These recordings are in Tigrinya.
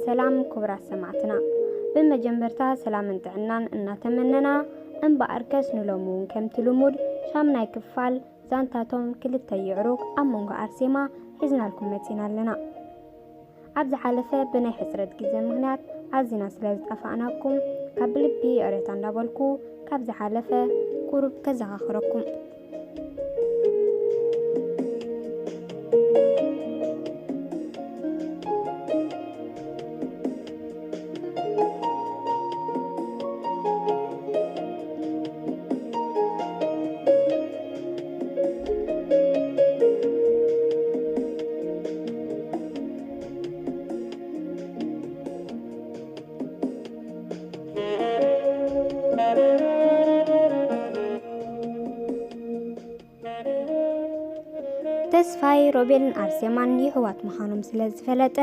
ሰላም ክቡራት ሰማዕትና፣ ብመጀመርታ ሰላምን ጥዕናን እናተመነና፣ እምበኣርከስ ንሎሚ እውን ከምቲ ልሙድ ሻምናይ ክፋል ዛንታቶም ክልተ የዕሩግ ኣብ መንጎ ኣርሴማ ሒዝናልኩም መጺና ኣለና። ኣብ ዝሓለፈ ብናይ ሕጽረት ግዜ ምኽንያት ኣዚና ስለ ዝጠፋእናኩም ካብ ልቢ ይቕሬታ እንዳበልኩ፣ ካብ ዝሓለፈ ቁሩብ ከዘኻኽረኩም። ተስፋይ ሮቤልን ኣርሴማን የሕዋት ምዃኖም ስለ ዝፈለጠ፣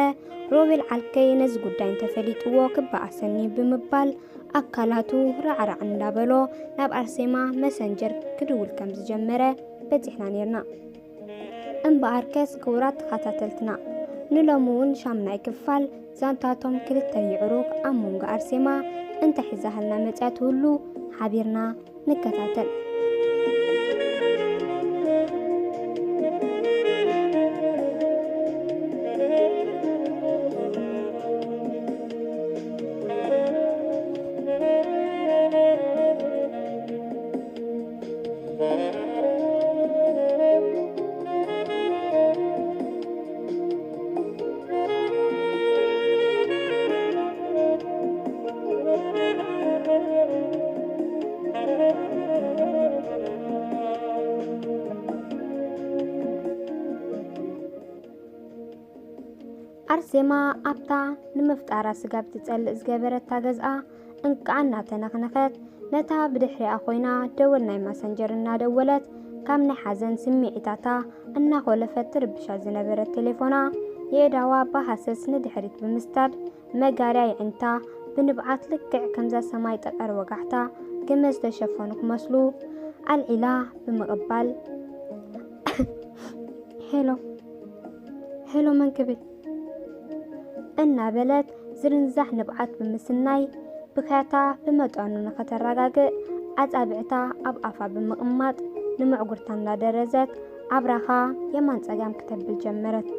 ሮቤል ዓርከይ ነዚ ጉዳይ እንተፈሊጥዎ ክበኣሰኒ ብምባል ኣካላቱ ራዕራዕ እንዳበሎ ናብ ኣርሴማ መሰንጀር ክድውል ከም ዝጀመረ በጺሕና ኔርና። እምበኣርከስ ክቡራት ተኸታተልትና፣ ንሎሚ እውን ሻምናይ ክፋል ዛንታቶም ክልተ የዕሩግ ኣብ መንጎ ኣርሴማ እንታይ ሒዛሃልና መጽያ ትህሉ ሓቢርና ንከታተል። ኣርሴማ ኣብታ ንምፍጣራ ስጋብ ትጸልእ ዝገበረታ ገዝኣ እንቃዕ እናተነኽነኸት፣ ነታ ብድሕሪኣ ኮይና ደወል ናይ ማሰንጀር እናደወለት፣ ካብ ናይ ሓዘን ስምዒታታ እናኾለፈት ትርብሻ ዝነበረት ቴሌፎና የእዳዋ ብሃሰስ ንድሕሪት ብምስዳድ፣ መጋርያ የዒንታ ብንብዓት ልክዕ ከምዛ ሰማይ ጠቀር ወጋሕታ ግመ ዝተሸፈኑ ክመስሉ ኣልዒላ ብምቕባል፣ "ሄሎ፣ ሄሎ፣ መን ክብል?" እናበለት ዝርንዛሕ ንብዓት ብምስናይ፣ ብኽያታ ብመጠኑ ንኸተረጋግእ፣ ኣጻብዕታ ኣብ ኣፋ ብምቕማጥ፣ ንምዕጉርታ እናደረዘት፣ ኣብራኻ የማን ጸጋም ክተብል ጀመረት።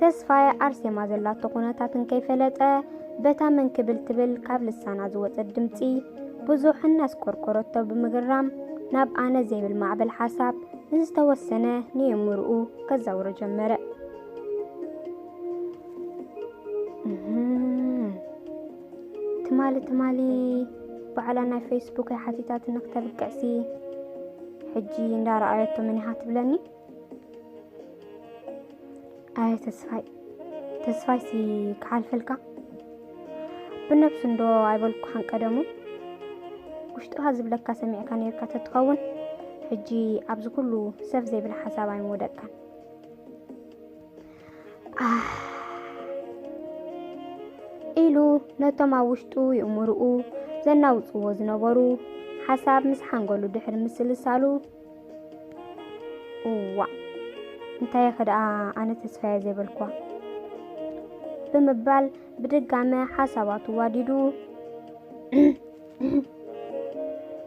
ተስፋይ ኣርሴማ ዘላቶ ኩነታት እንከይፈለጠ፣ በታ መን ክብል ትብል ካብ ልሳና ዝወጸት ድምጺ ብዙሕ እናስቆርቆረቶ ብምግራም፣ ናብ ኣነ ዘይብል ማዕበል ሓሳብ ንዝተወሰነ ንየምርኡ ከዛውሮ ጀመረ። እህም፣ ትማሊ፣ ትማሊ ባዕላ ናይ ፌስቡክ ሓቲታትኒ ክተብቅዕሲ፣ ሕጂ እንዳረኣየቶ መን ኢኻ ትብለኒ? ኣየ ተስፋይ፣ ተስፋይሲ ክሓልፈልካ? ብነብሱ እንዶ ኣይበልኩኻን ቀደሙ። ውሽጥኻ ዝብለካ ሰሚዕካ ነይርካ ተትኸውን፣ ሕጂ ኣብዚ ኩሉ ሰፍ ዘይብል ሓሳብ ኣይምወደቅካን። ኣህ፣ ኢሉ ነቶም ኣብ ውሽጡ ይእምርኡ ዘናውጽዎ ዝነበሩ ሓሳብ ምስ ሓንጎሉ ድሕሪ ምስልሳሉ፣ "እዋእ፣ እንታይ ኢኸ ደኣ ኣነ ተስፋየ ዘይበልክዋ?" ብምባል ብድጋመ ሓሳባቱ ዋዲዱ፣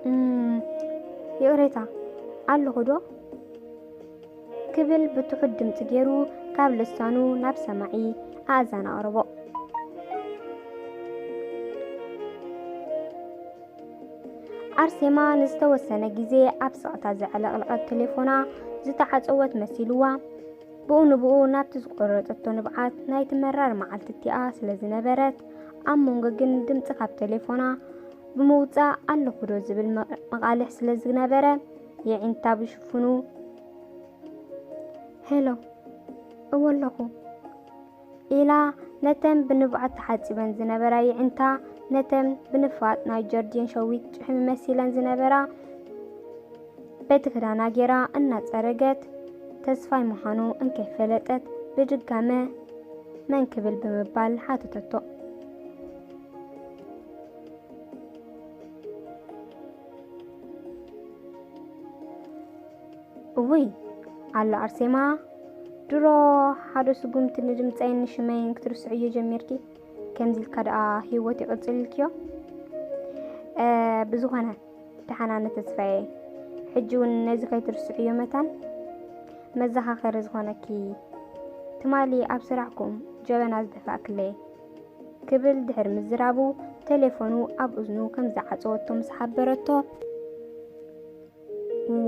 "እም፣ ይቕሬታ፣ ኣለኹ ዶ?" ክብል ብትሑት ድምጺ ገይሩ ካብ ልሳኑ ናብ ሰማዒ ኣእዛን ኣቕረቦ። ኣርሴማ ንዝተወሰነ ግዜ ኣብ ስቕታ ዘዕለቕለቐት ቴሌፎና ዝተዓጸወት መሲልዋ፣ ብኡ ንብኡ ናብቲ ዝቖረጸቶ ንብዓት ናይቲ መራር መዓልቲ እቲኣ ስለ ዝነበረት፣ ኣብ መንጎ ግን ድምጺ ካብ ቴሌፎና ብምውጻእ ኣለኹ ዶ ዝብል መ-፣ መቓልሕ ስለ ዝነበረ፣ የዒንታ ብሽፍኑ፣ "ሄሎ፣ እወ ኣለኹ" ኢላ፣ ነተን ብንብዓት ተሓጺበን ዝነበራ የዒንታ፣ ነተን ብንፋጥ ናይ ጀርዲን ሸዊት ጭሕሚ መሲለን ዝነበራ በቲ ክዳና ጌራ እናጸረገት፣ ተስፋይ ምዃኑ እንከይፈለጠት ብድጋመ "መን ክብል?" ብምባል ሓተተቶ። "እውይ፣ ኣላ ኣርሴማ፣ ድሮ ሓደ ስጉምቲ ንድምፀይን ንሽመይን ክትርስዕዮ ጀሚርኪ፣ ከምዚ ኢልካ ደኣ ህይወት ይቕፅል ኢልክዮ። እ፣ ብዝኾነ ደሓን ኣነ ተስፋዬ፣ ሕጂ እውን ነዚ ከይትርስዕዮ መታን መዘኻኸሪ ዝኾነኪ፣ ትማሊ ኣብ ስራሕኩም ጀበና ዝደፋእክለይ፣ ክብል ድሕሪ ምዝራቡ፣ ቴሌፎኑ ኣብ እዝኑ ከም ዝዓጸወቶ ምስ ሓበረቶ፣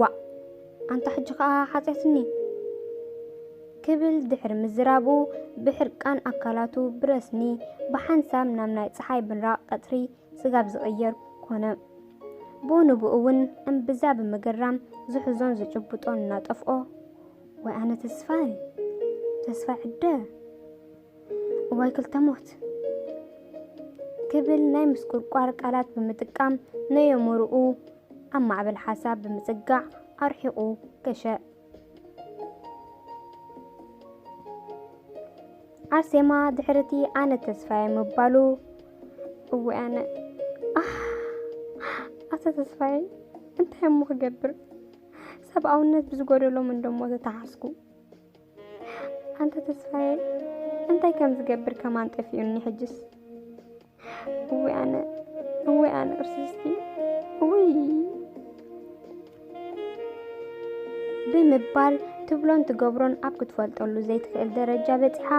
"ዋእ፣ ኣንታ ሕጂ ኸኣ ሓጺያትኒ?" ክብል ድሕሪ ምዝራቡ፣ ብሕርቃን ኣካላቱ ብረስኒ ብሓንሳብ ናብ ናይ ጸሓይ ብራቕ ቀትሪ ስጋብ ዝቕየር ኮነ። ብኡ ንብኡ እውን እምብዛ ብምግራም ዝሕዞን ዝጭብጦን እናጠፍኦ፣ "ወይ ኣነ ተስፋይ፣ ተስፋይ ዕደ፣ እዋይ ክልተ ሞት!" ክብል ናይ ምስቁርቋር ቃላት ብምጥቃም ነየምርኡ ኣብ ማዕበል ሓሳብ ብምጽጋዕ ኣርሒቑ ገሸ። ኣርሴማ ድሕርቲ ኣነ ተስፋዬ ምባሉ፣ "እወ ኣነ፣ ኣህ፣ ኣታ ተስፋዬ፣ እንታይ እሞ ክገብር? ሰብኣውነት ብዝጎደሎም እንደሞ ተተሓዝኩ። ኣንታ ተስፋዬ፣ እንታይ ከም ዝገብር ከማን ጠፊኡኒ ሕጅስ። እወ ኣነ፣ እወ ኣነ ቅርስስቲ፣ እውይ!" ብምባል ትብሎን ትገብሮን ኣብ ክትፈልጠሉ ዘይትኽእል ደረጃ በጺሓ፣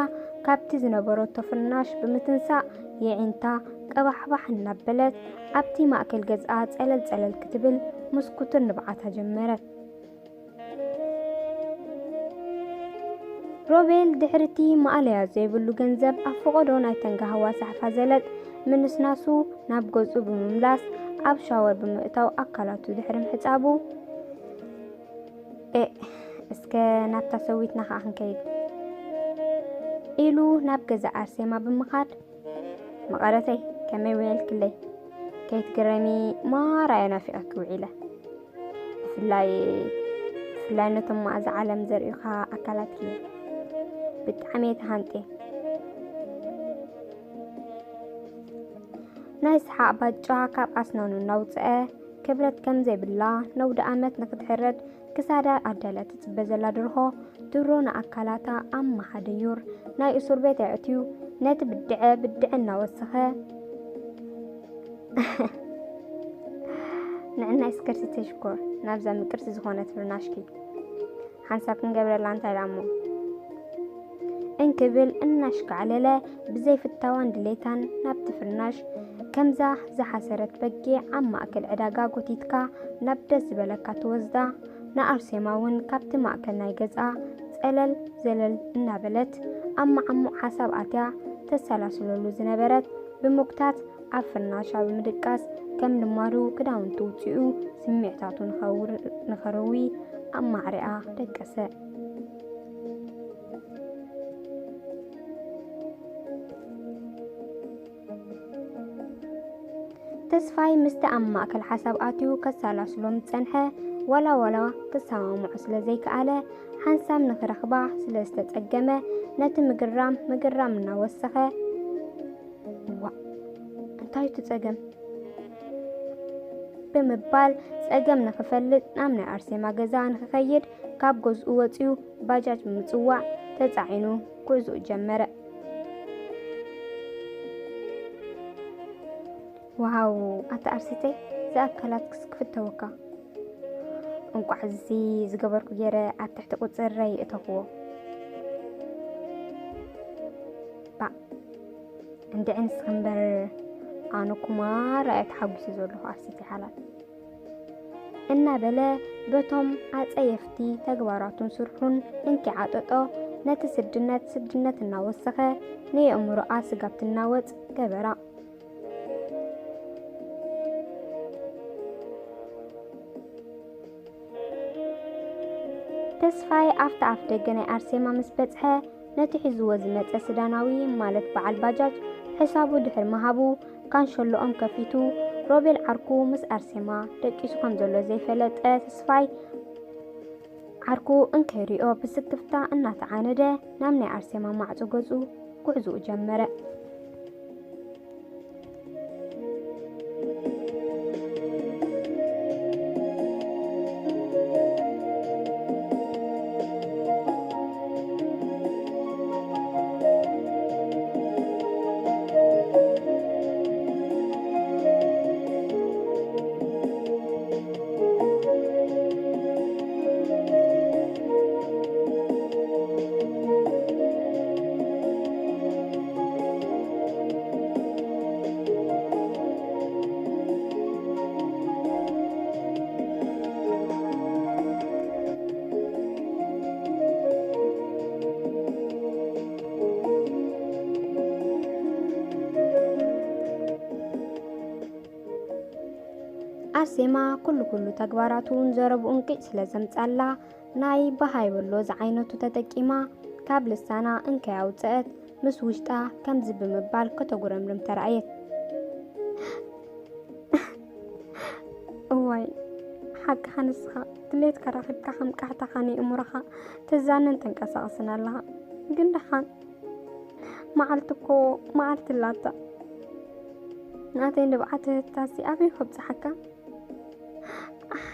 ካብቲ ዝነበረቶ ፍርናሽ ብምትንሳእ፣ የዒንታ ቀባሕባሕ እናበለት፣ ኣብቲ ማእከል ገዝኣ ጸለል ጸለል ክትብል፣ ምስኩትር ንብዓታ ጀመረት። ሮቤል ድሕርቲ ማእለያ ዘይብሉ ገንዘብ ኣብ ፈቐዶ ናይተን ጋህዋ ሳሕፋ ዘለጥ ምንስናሱ ናብ ገጹ ብምምላስ ኣብ ሻወር ብምእታው ኣካላቱ ድሕሪ ምሕጻቡ፣ "ኤእ፣ እስከ ናብታ ሰዊትና ኸኣ ክንከይድ" ኢሉ ናብ ገዛ ኣርሴማ ብምኻድ፣ "መቐረተይ፣ ከመይ ውዒልክለይ? ከይትግረሚ፣ ማራ እየ ናፊቐኪ ውዒለ። ብፍላይ፣ ብፍላይ ነቶም መኣዛ ዓለም ዘርእዩኻ ኣካላትኪ። ብጣዕሚ እየ ተሃንጥየ።" ናይ ሰሓቕ ባጫ ካብ ኣስናኑ እናውፅአ፣ ክብረት ከም ዘይብላ ነውዲ ኣመት ንክትሕረድ ክሳዳ ኣዳልያ ትፅበ ዘላ ድርሆ፣ ድሮ ንኣካላታ ኣብ መሓደዩር ናይ እሱር ቤት ኣእትዩ፣ ነቲ ብድዐ ብድዐ እናወሰኸ፣ "ንዕና እስከርሲ ተሽኮር፣ ናብዛ ምቅርቲ ዝኾነት ፍርናሽኪ ሓንሳብ ክንገብረላ እንታይ ደኣ እሞ?" እንክብል እናሽካዕለለ፣ ብዘይፍታዋን ድሌታን ናብቲ ፍርናሽ፣ ከምዛ ዝሓሰረት በጊዕ ኣብ ማእከል ዕዳጋ ጎቲትካ ናብ ደስ ዝበለካ ትወስዳ፣ ንኣርሴማ እውን ካብቲ ማእከል ናይ ገዝኣ ጸለል ዘለል እናበለት፣ ኣብ መዓሙቕ ሓሳብ ኣትያ ተሰላስለሉ ዝነበረት ብምጉታት፣ ኣብ ፍርናሻ ብምድቃስ፣ ከም ልማዱ ክዳውንቱ ኣውጺኡ ስምዒታቱ ንኸውር-፣ ንኸርዊ ኣብ ማዕሪኣ ደቀሰ። ተስፋይ ምስቲ ኣብ ማእከል ሓሳብ ኣትዩ ከሰላስሎ ምስ ጸንሐ፣ ዋላ ዋላ ክሰማምዖ ስለ ዘይከኣለ፣ ሓንሳብ ንኽረኽባ ስለ ዝተጸገመ፣ ነቲ ምግራም ምግራም እናወሰኸ፣ "ዋእ፣ እንታይ እቲ ጸገም?" ብምባል ጸገም ንኽፈልጥ ናብ ናይ ኣርሴማ ገዛ ንኽኸይድ ካብ ገዝኡ ወጺኡ ባጃጅ ብምጽዋዕ ተጻዒኑ ጉዕዞኡ ጀመረ። ዋው፣ ኣታ ኣርሲተይ፣ ዝኣካላትክስ ክፍተወካ። እንቋዕ እዚ ዝገበርኩ ገይረ ኣብ ትሕቲ ቁጽረይ እተኽዎ። ባእ፣ እንድዒ ንስኺ እምበር፣ ኣነ ኩማራ እየ ተሓጒሰ ዘለኹ ኣርሲተይ ሓላል። እናበለ በቶም ኣጸየፍቲ ተግባራቱን ስርሑን እንኪዓጠጦ፣ ነቲ ስድነት ስድነት እናወሰኸ፣ ንየእምሮኣ ስጋብ ትናወጽ ገበራ። ተስፋይ ኣብቲ ኣፍ ደገ ናይ ኣርሴማ ምስ በጽሐ፣ ነቲ ሒዝዎ ዝመጸ ሱዳናዊ፣ ማለት በዓል ባጃጅ፣ ሕሳቡ ድሕሪ ምሃቡ፣ ካንሸሎኦም ከፊቱ፣ ሮቤል ዓርኩ ምስ ኣርሴማ ደቂሱ ከም ዘሎ ዘይፈለጠ ተስፋይ፣ ዓርኩ እንከይሪኦ ብስክፍታ እናተዓነደ ናብ ናይ ኣርሴማ ማዕጾ ገዝኡ ጉዕዞኡ ጀመረ። ኣርሴማ ኩሉ ኩሉ ተግባራቱን ዘረብኡን ቂጭ ስለ ዘምጻላ፣ ናይ በሃይ በሎ ዝዓይነቱ ተጠቂማ፣ ካብ ልሳና እንከይ ኣውጽአት፣ ምስ ውሽጣ ከምዚ ብምባል ከተጉረምርም ተራእየት። እዋይ፣ ሓቅኻ ንስኻ፣ ድሌትካ ረኺብካ ከም ቃሕታኻ ንእምሮኻ ትዛንን ተንቀሳቕስን ኣለኻ። ግን ደሓን፣ መዓልቲ እኮ መዓልቲ ኣላታ። ናተይ ንብዓት ትህታሲ ኣበይ ከብጽሓካ? ኣሕ፣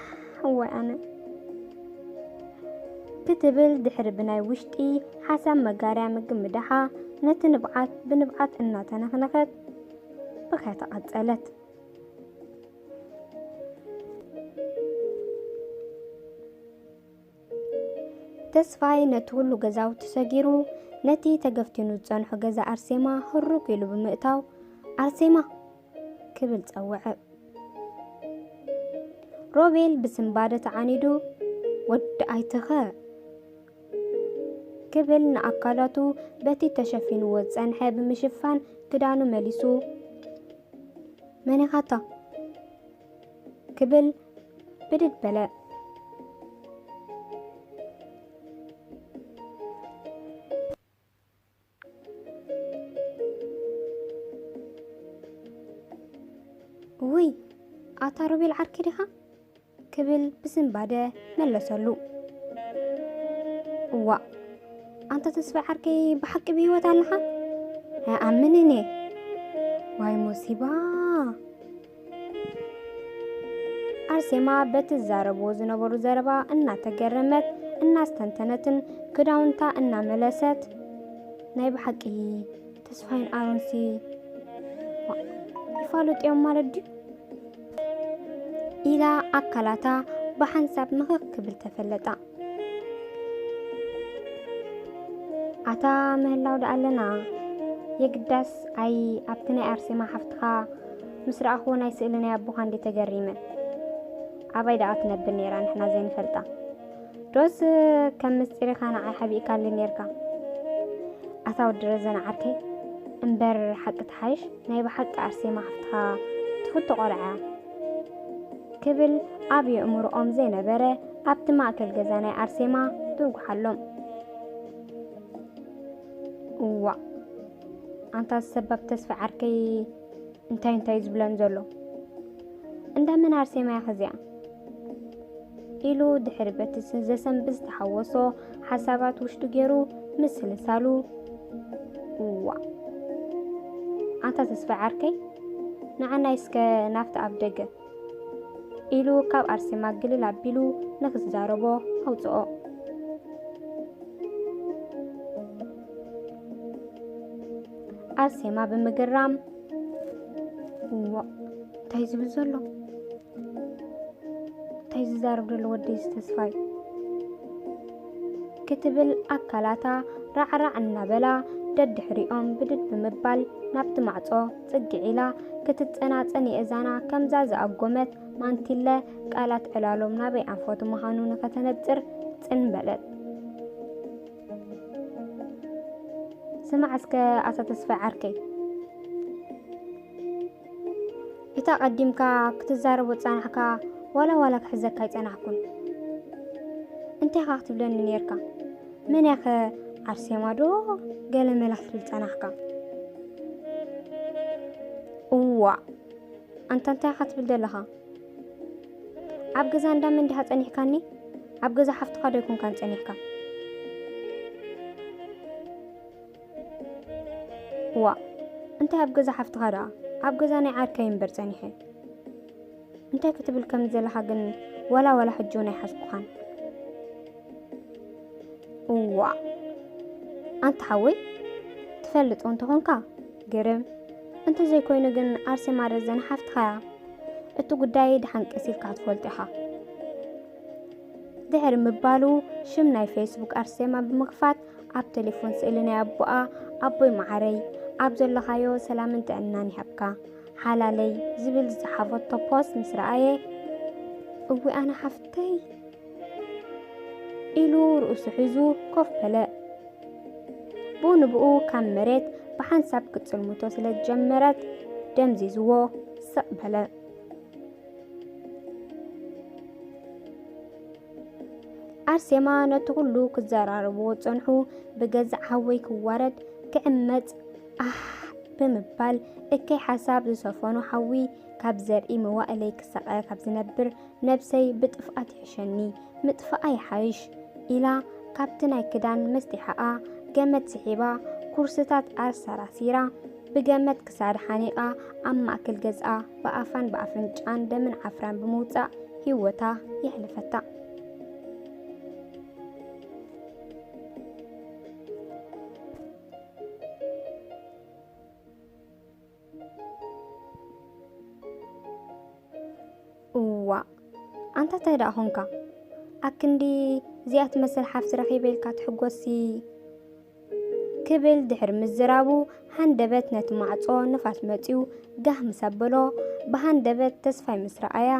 እዋይ ኣነ። ክትብል ድሕሪ ብናይ ውሽጢ ሓሳብ መጋርያ ምግምዳሓ፣ ነቲ ንብዓት ብንብዓት እናተነኽነኸት ብኸያ ተቐጸለት። ተስፋይ ነቲ ኩሉ ገዛውቲ ሰጊሩ፣ ነቲ ተገፍቲኑ ዝጸንሖ ገዛ ኣርሴማ ህሩግ ኢሉ ብምእታው፣ "ኣርሴማ!" ክብል ጸውዐ። ሮቤል ብስንባደ ተዓኒዱ፣ "ወዲ ኣይትኸ!" ክብል ንኣካላቱ በቲ ተሸፊንዎ ዝጸንሐ ብምሽፋን ክዳኑ መሊሱ፣ "መን ኢኻታ?" ክብል ብድድ በለ። "ውይ፣ ኣታ ሮቤል ዓርኪ ዲኻ?" ክብል ብስንባደ መለሰሉ። "እዋእ፣ ኣንታ ተስፋይ ዓርከይ፣ ብሓቂ ብህይወት ኣለኻ? ኣይኣምንን እየ። ዋይ ሞሲባ!" ኣርሴማ በቲ ዝዛረብዎ ዝነበሩ ዘረባ እናተገረመት፣ እናስተንተነትን ክዳውንታ እናመለሰት፣ "ናይ ብሓቂ ተስፋይን ኣሮንሲ፣ ዋ፣ ይፋለጡ እዮም ማለት ድዩ?" ኢላ ኣካላታ ብሓንሳብ ምኽኽ ክብል ተፈለጣ። "ኣታ ምህላው ደኣ ኣለና፣ የግዳስ ኣይ ኣብቲ ናይ ኣርሴማ ሓፍትኻ ምስ ረኣኽዎ ናይ ስእሊ ናይ ኣቦኻ እንዴ ተገሪመ። ኣባይ ደኣ ትነብር ነይራ ንሕና ዘይንፈልጣ? ዶስ ከም ምስጢር ኢኻ ንዓይ ሓቢእካለይ ነይርካ? ኣታ ወዲ ረዘነ ዓርከይ፣ እምበር ሓቂ ትሓይሽ፣ ናይ ብሓቂ ኣርሴማ ሓፍትኻ ትፍቶ ቆልዓ እያ" ክብል ኣብ የእምሮኦም ዘይነበረ ኣብቲ ማእከል ገዛ ናይ ኣርሴማ ድርጉሓሎም። "እዋእ፣ ኣንታ ሰባብ ተስፋ ዓርከይ፣ እንታይ እንታይ ዝብለን ዘሎ? እንዳ መን ኣርሴማ እያ ኸዚኣ?" ኢሉ ድሕሪ በቲ ዘሰንብድ ዝተሓወሶ ሓሳባት ውሽጡ ገይሩ ምስልሳሉ፣ "እዋእ፣ ኣንታ ተስፋ ዓርከይ፣ ንዓናይ እስከ ናብቲ ኣብ ደገ" ኢሉ ካብ ኣርሴማ ግልል ኣቢሉ ንኽዛረቦ ኣውጽኦ። ኣርሴማ ብምግራም፣ "እዋእ፣ እንታይ ዝብል ዘሎ? እንታይ ዝዛረብ ዘሎ ወደይ ዝተስፋይ?" ክትብል ኣካላታ ራዕራዕ እናበላ ደድሕሪኦም ብድድ ብምባል ናብቲ ማዕጾ ጽግዕ ኢላ ክትጸናጸን የእዛና ከምዛ ዝኣጎመት ማንቲለ ቃላት ዕላሎም ናበይ ኣንፈቱ ምዃኑ ንኸተነጽር ጽን በለት። "ስማዕ እስከ ኣታ ተስፋይ ዓርከይ፣ እታ ቀዲምካ ክትዛረቦ ዝጸናሕካ ዋላ ዋላ ክሕዘካ ኣይጸናሕኩን። እንታይ ኢኻ ክትብለኒ ነይርካ? መን እያ ኸ ኣርሴማ ዶ ገለ መለ ክትብል ጸናሕካ?" "እዋእ፣ ኣንታ እንታይ ኢኻ ትብል ዘለኻ? ኣብ ገዛ እንዳ መን ዲኻ ጸኒሕካኒ? ኣብ ገዛ ሓፍትኻ ዶ ኣይኮንካን ጸኒሕካ?" "ዋእ፣ እንታይ ኣብ ገዛ ሓፍትኻ ደኣ? ኣብ ገዛ ናይ ዓርከይ እምበር ጸኒሐ። እንታይ ክትብል ከም ዘለኻ ግን ዋላ ዋላ ሕጂ እውን ኣይሓዝኩኻን። እዋእ፣ ኣንታ ሓወይ፣ ትፈልጦ እንተኾንካ ግርም፣ እንተዘይኮይኑ ግን ኣርሴማ ረዘነ ሓፍትኻ እያ። እቲ ጉዳይ ደሓን ቀስ ኢልካ ክትፈልጦ ኢኻ" ድሕሪ ምባሉ፣ ሽም ናይ ፌስቡክ ኣርሴማ ብምኽፋት፣ ኣብ ቴሌፎን ስእሊ ናይ ኣቦኣ፣ "ኣቦይ መዓረይ፣ ኣብ ዘለኻዮ ሰላምን ጥዕናን ይሃብካ፣ ሓላለይ" ዝብል ዝጸሓፈቶ ፖስት ምስ ረኣየ፣ "እዊ ኣነ ሓፍተይ" ኢሉ ርእሱ ሒዙ ኮፍ በለ። ብኡ ንብኡ ካብ መሬት ብሓንሳብ ክትጽልምቶ ስለ ዝጀመረት፣ ደምዚዝዎ ስቕ በለ። ኣርሴማ ነቲ ኩሉ ክዘራረብዎ ዝጸንሑ፣ ብገዛእ ሓወይ ክዋረድ፣ ክዕመጽ፣ ኣሕ ብምባል እከይ ሓሳብ ዝሰፈኖ ሓዊ ካብ ዘርኢ መዋእለይ ክሳቐ ካብ ዝነብር ነብሰይ ብጥፍኣት ይሕሸኒ፣ ምጥፋኣ ይሓይሽ ኢላ ካብቲ ናይ ክዳን መስጢሓኣ ገመድ ስሒባ ኩርስታት ኣሰራሲራ ብገመድ ክሳዳ ሓኒቓ ኣብ ማእከል ገዝኣ ብኣፋን ብኣፍንጫን ደምን ዓፍራን ብምውጻእ ህይወታ የሕልፈታ። እዋ ኣንታ እንታይ ደኣ ኾንካ? ኣክንዲ እዚኣ ትመስል ሓፍቲ ረኺበ ኢልካ ትሕጎስሲ? ክብል ድሕሪ ምዝራቡ ሃንደበት ነቲ ማዕጾ ንፋስ መጺኡ ጋህ ምስ ኣበሎ ብሃንደበት ተስፋይ ምስ ረኣያ፣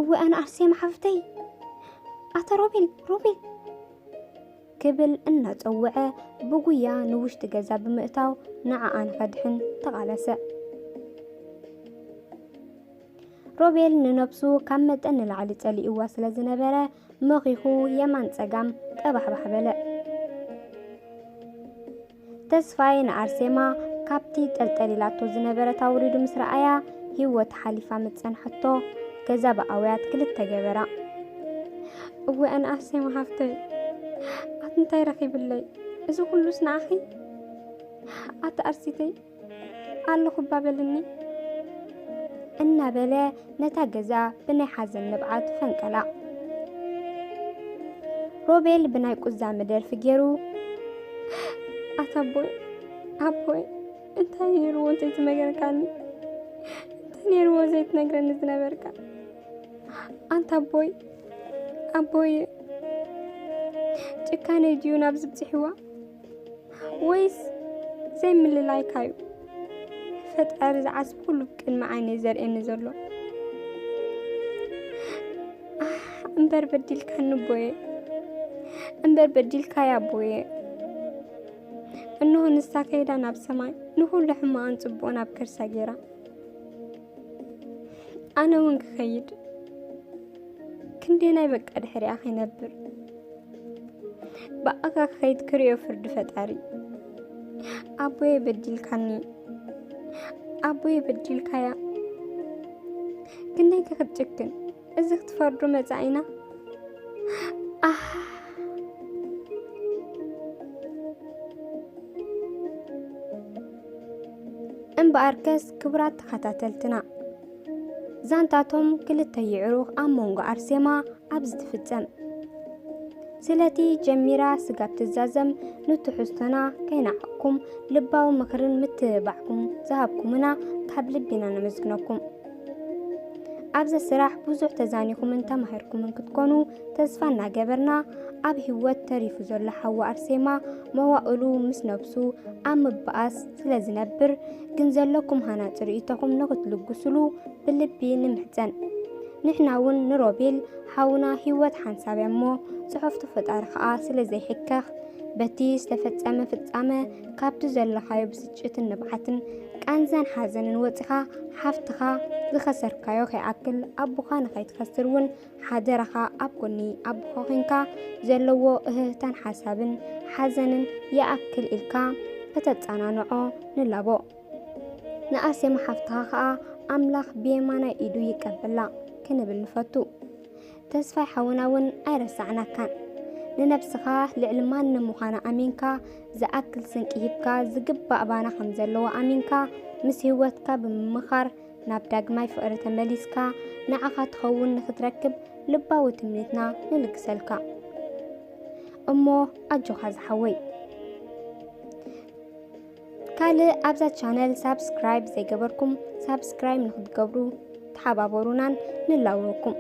እወ ኣነ ኣርሴማ ሓፍተይ፣ ኣታ ሮቤል፣ ሮቤል ክብል እናጸውዐ ብጉያ ንውሽጢ ገዛ ብምእታው ንዓኣ ንኸድሕን ተቓለሰ። ሮቤል ንነብሱ ካብ መጠን ንላዕሊ ጸሊእዋ ስለ ዝነበረ መኺኹ የማን ጸጋም ጠባሕባሕ በለ። ተስፋይ ንኣርሴማ ካብቲ ጠልጠሊላቶ ዝነበረት ኣውሪዱ ምስ ረኣያ፣ ህይወት ሓሊፋ ምስ ጸንሐቶ ገዛ ብኣውያት ክልተ ገበራ። እወ ኣነ ኣርሴማ ሓፍተይ፣ ኣቲ እንታይ ረኺብለይ? እዚ ኩሉስ ንዓኺ? ኣቲ ኣርሲተይ ኣለኹ እባ በልኒ። እናበለ ነታ ገዛ ብናይ ሓዘን ንብዓት ፈንቀላ። ሮቤል ብናይ ቁዛመ ደርፊ ገይሩ፣ ኣታ ኣቦይ፣ ኣቦይ፣ እንታይ ነይርዎ ዘይትነገርካኒ? እንታይ ነይርዎ ዘይትነግረኒ ዝነበርካ? ኣንታ ኣቦይ፣ ኣቦይ፣ ጭካነይ ድዩ ናብዚ ብጽሕዋ? ወይስ ዘይምልላይካዩ? ፈጣሪ ዝዓስብ ኩሉ ብቅድሚ ዓይነይ ዘርእየኒ ዘሎ። ኣሕ፣ እምበር በዲልካኒ ኣቦየ፣ እምበር በዲልካይ ኣቦየ። እንሆ ንሳ ከይዳ ናብ ሰማይ፣ ንኹሉ ሕማቕን ጽቡቕን ኣብ ከርሳ ገይራ። ኣነ እውን ክኸይድ፣ ክንደየናይ በቃ ድሕሪኣ ከይነብር። ብኣኻ ክኸይድ ክርእዮ ፍርዲ ፈጣሪ። ኣቦየ በዲልካኒ፣ ኣቦየ በዲልካያ። ክንደይ ክትጭክን፣ እዚ ክትፈርዶ መጻኢና? ኣህ። እምበኣርከስ ክቡራት ተኸታተልትና፣ ዛንታቶም ክልተ የዕሩኽ ኣብ መንጎ ኣርሴማ ኣብዚ ትፍጸም። ስለቲ ጀሚራ ስጋብ ትዛዘም ንትሕዝቶና ከይነዓቕኩም ልባዊ ምኽርን ምትብባዕኩም ዝሃብኩምና ካብ ልቢና ነመስግነኩም። ኣብዚ ስራሕ ብዙሕ ተዛኒኹምን ተማሂርኩምን ክትኮኑ ተስፋ እናገበርና፣ ኣብ ህይወት ተሪፉ ዘሎ ሓዋ ኣርሴማ መዋእሉ ምስ ነብሱ ኣብ ምብኣስ ስለ ዝነብር፣ ግን ዘለኩም ሃናጺ ርእይቶኹም ንኽትልግሱሉ ብልቢ ንምሕጸን። ንሕና እውን ንሮቤል ሓውና ህይወት ሓንሳብ እያ እሞ፣ ጽሑፍቱ ፈጣሪ ኸኣ ስለ ዘይሕከኽ፣ በቲ ዝተፈጸመ ፍጻመ ካብቲ ዘለኻዮ ብስጭትን ንብዓትን፣ ቃንዛን ሓዘንን ወጺኻ ሓፍትኻ ዝኸሰርካዮ ከይኣክል ኣቦኻ ንኸይትኸስር እውን ሓደራኻ ኣብ ጎኒ ኣቦኻ ኾይንካ ዘለዎ እህህታን ሓሳብን ሓዘንን ይኣክል ኢልካ ከተጸናንዖ ንላቦ። ንኣርሴማ ሓፍትኻ ኸኣ ኣምላኽ ብየማናይ ኢዱ ይቀበላ ክንብል ንፈቱ። ተስፋይ ሓውና እውን ኣይረሳዕናካን። ንነብስኻ ልዕሊ ማንም ምዃና ኣሚንካ፣ ዝኣክል ስንቂ ሂብካ፣ ዝግባእ ባና ከም ዘለዎ ኣሚንካ፣ ምስ ህይወትካ ብምምኻር ናብ ዳግማይ ፍቕሪ ተመሊስካ፣ ንዓኻ ትኸውን ንኽትረክብ ልባዊ ትምኒትና ንልግሰልካ። እሞ ኣጆኻ ዝሓወይ። ካልእ ኣብዛ ቻነል ሳብስክራይብ ዘይገበርኩም ሳብስክራይብ ንክትገብሩ ተሓባበሩናን ንላወኩም።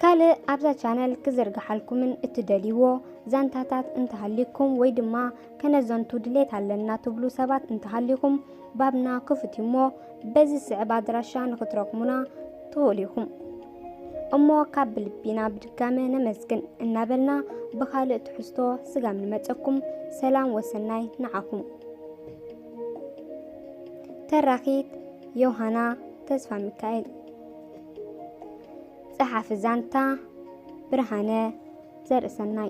ካልእ ኣብዛ ቻነል ክዝርግሓልኩምን እትደልይዎ ዛንታታት እንተሃልይኩም ወይ ድማ ከነዘንቱ ድሌት ኣለና ትብሉ ሰባት እንተሃልይኩም፣ ባብና ክፉት እሞ በዚ ዝስዕብ ኣድራሻ ንክትረኽሙና ትኽእሉ ኢኹም። እሞ ካብ ብልቢና ብድጋመ ነመስግን እናበልና ብኻልእ ትሕዝቶ ስጋብ ንመጸኩም ሰላም ወሰናይ ንዓኹም። ተራኺት ዮሃና ተስፋ ሚካኤል። ጸሓፊ ዛንታ ብርሃነ ዘርእሰናይ።